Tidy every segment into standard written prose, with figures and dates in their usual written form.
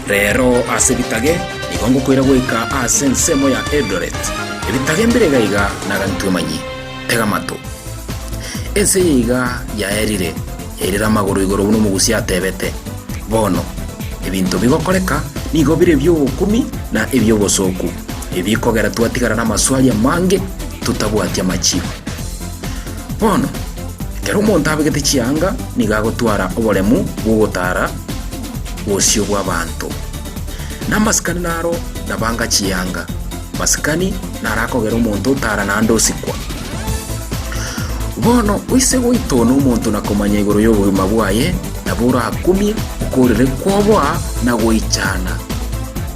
Rero ase ebitage nigo ngokoira goika ase ensemo ya Eldoret. Ebitage mbire iga iga naganitwe manyie. Tega amato. Ense eye iga yaerire, yairire amagoro igoro buna omogusia atebete. Bono, ebinto bigokoreka nigo bire ebi'ogokumi na ebi'obosooku, ebikogera twatigara namaswali amange totabwati amachibu. Bono, ekero omonto abegete chianga nigo agotwara oboremu bw'ogotara bosio bw'abanto. Namasikani naro nabanga chianga, masikani naro akogera omonto otara naende osikwa. Bono oise goitona omonto na komanya igoro y'obogima bwaye, nabo orakumie okorere kwoboa na goichana,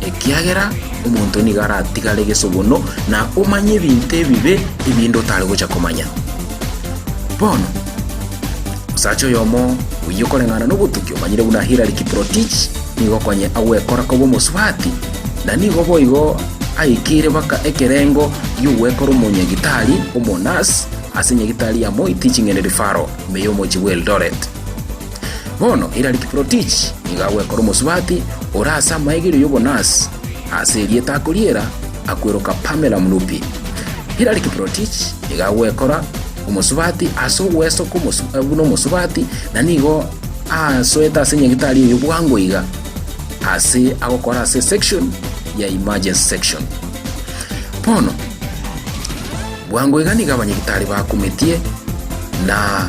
ekiagera omonto nigo aratigare gesobono na omanye ebinto ebibe ebinde otare gocha komanya. Bono, omosacha oyomo oyio koreng'ana nobotuki omanyire buna Hillary Kiprotich nigo konye agwekora koba omosubati na nigo boigo aikeire baka ekerengo gi'ogwekora omonyagitari omonurse ase enyagitari ya Moi Teaching and Referral ime y'omochie bw'Eldoret. Bono Hillary Kiprotich nigo agwekora omosubati ore ase amaegerio y'obonurse ase erieta akoriera akweroka Pamela Mlupi. Hillary Kiprotich nigo agwekora omosubati ase ogwesoka buna omosubati na nigo asoete ase nyagitari eyio bwango iga ase agokora ase section ya emergency section. Bono bwango iga nigo abanyagitari bakumetie na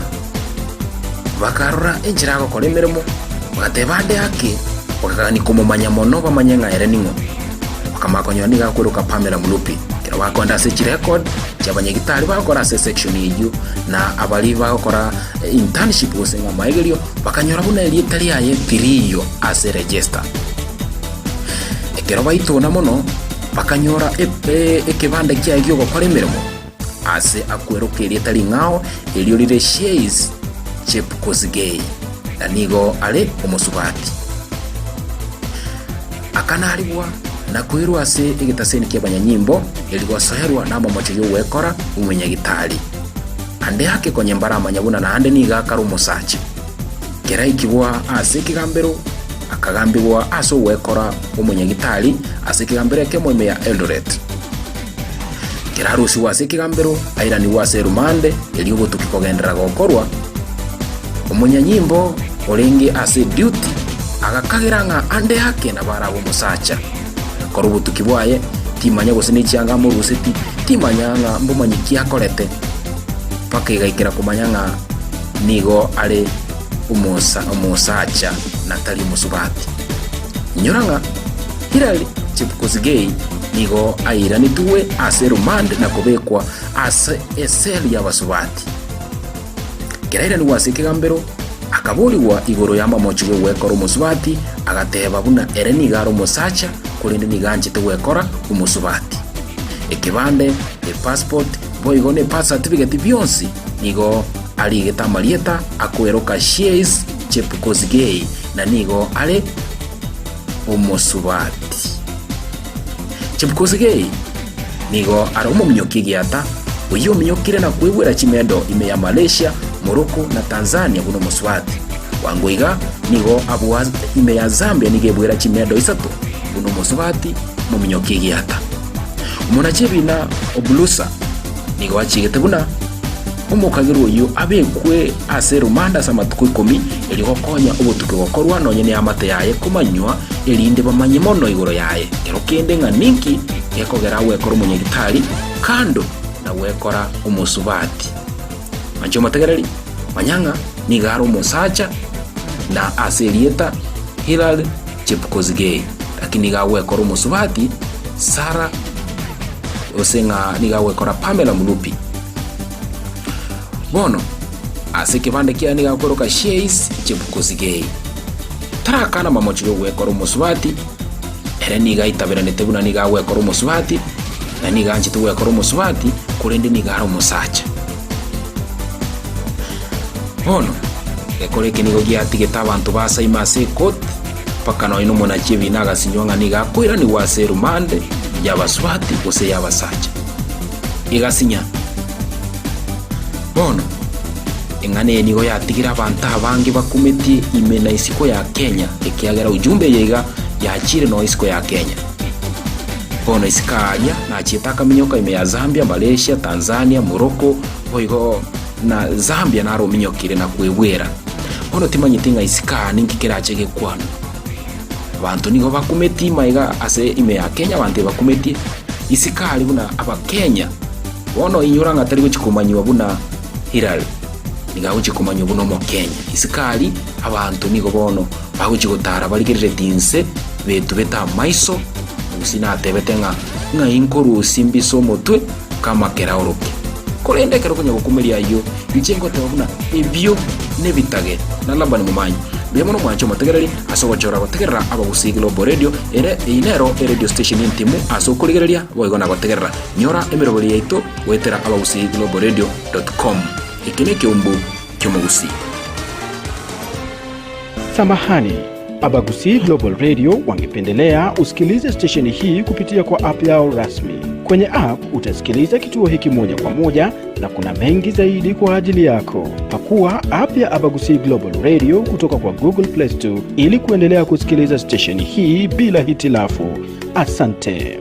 bakarora enchera agokora emeremo bagateba ande ake bakagania komomanya mono bamanye ng'a ere ning'o. Bakamanya konyora nigo akweroka Pamela Mulupi. Ekero bakoenda ase chirecord chi'abanyagitari bagokora ase section eyio na abaria bagokora internship gose ng'a amaegerio bakanyora buna erieta riaye tiriyo ase register. Ekero baitona mono bakanyora ekebanda kiaye gi'ogokora emeremo ase akweroka erieta ring'ao erio rire Sheis Chepkosgei na nigo are omosubati. Akanarigwa na koirwa ase egetaseni ki'abanyanyimbo erio gosoerwa namamocho y'ogwekora omonyagitari. Ande ake konya mbaramanya buna naende nigo akare omosacha. Keraikigwa ase ekegambero, akagambigwa ase ogwekora omonyagitari ase ekegambero ekemo ime ya Eldoret. Kerarusigwe ase ekegambero, airanigwe ase erumande, erio obotuki kogenderera gokorwa. Omonyanyimbo orenge ase duty agakagera ng'a ande ake nabo arabe omosacha. Akora obotuki bwaye, timanya gose nechianga amoruseti, timanya ng'a mbomanyi ki akorete, mpaka egaikera komanya ng'a nigo are omosa omosacha na tari omosubati. Inyora ng'a Hillary Chepkosgei nigo airanetigwe ase remand na kobekwa ase esel y'abasubati. Ekero airanigwe ase ekegambero, akaborigwa igoro y'amamocho y'ogwekora omosubati, agateba buna ere nigo are omosacha korende nigo anchete gwekora omosubati. Ekebande, epassport, boigo ne birth certificate bionsi nigo arigete amarieta akweroka Sheis Chepkosgei na nigo are omosubati. Chepkosgei nigo are omominyoki egiata, oyio ominyokire na koigwera chimedo ime ya Malaysia, Morocco na Tanzania buna omosubati. Bwango iga nigo abua ime ya Zambia nigo ebwera chimedo isato buna omosubati omominyoki egiata. Omonachi ebina Obulusa nigo achigete buna Omokagerwa oyio abekwe ase erumanda ase amatuko ikomi, erio gokonya obotuki gokorwa nonye neamate yaye komanywa, erinde bamanye mono igoro yaye, kero kende ng'a ninki gekogera agwekora omonyagitari kando na gwekora omosubati. Manche omotegereri, manya ng'a nigo are omosacha na ase erieta Hilary Chepkosgei, lakini nigo agwekora omosubati Sarah gose ng'a nigo agwekora Pamela Mulupi. Bono ase ekebanda kiaye nigo akoroka Sheis Chepkosgei. Tarakana mamocho y'ogwekora omosubati, ere nigo aitaberanete buna nigo agwekora omosubati, na nigo anchete gwekora omosubati, korende nigo are omosacha. Bono gekora eke nigo giatigete abanto basaime ase ekoti, mpaka nonya nomonachi ebiina agasinywa ng'a nigo akoiranigwa ase erumande y'abasubati gose ey'abasacha. Egasinya. Bono, eng'ana eye nigo yatigire abanto abange bakumetie ime na isiko ya Kenya, ekiagera ujumbe eye iga Yachire nonya isiko ya Kenya. Bono isiko aaria nachiete akaminyoka ime ya Zambia, Malaysia, Tanzania, Morocco, boigo na Zambia naro ominyokire na kwegwera. Bono timanyeti ng'a isiko aa ninki kerache gekwanwe. Abanto nigo bakumetie maiga ase ime ya Kenya, abanto ebakumetie isiko aria buna Abakenya. Bono inyora ng'a tari gochia komanywa buna Hillary, nigo agochia komanywa buna Omokenya. Isiko aria abanto nigo bono bagochia gotara barigereretie inse, betubete amaiso, gose natebete ng'a ng'ai nkorusia mbise omotwe kama keraoroke. Korende ekero okonya gokumeria ayio, inche ngoteba buna ebio nebitage, na Labani momanyi. Mbuya mono mwanche omotegereri ase ogochora gotegerera Abagusii Global Radio, ere eyio nero eradio station entimu ase okorigereria boigo na gotegerera. Nyora emeroberi yaito goetera abagusiiglobalradio.com. Eke nekeumbu ki'omogusii. Samahani, Abagusii Global Radio wangependelea usikilize stesheni hii kupitia kwa app yao rasmi. Kwenye app utasikiliza kituo hiki moja kwa moja na kuna mengi zaidi kwa ajili yako. Pakua app ya Abagusii Global Radio kutoka kwa Google Play Store ili kuendelea kusikiliza stesheni hii bila hitilafu. Asante.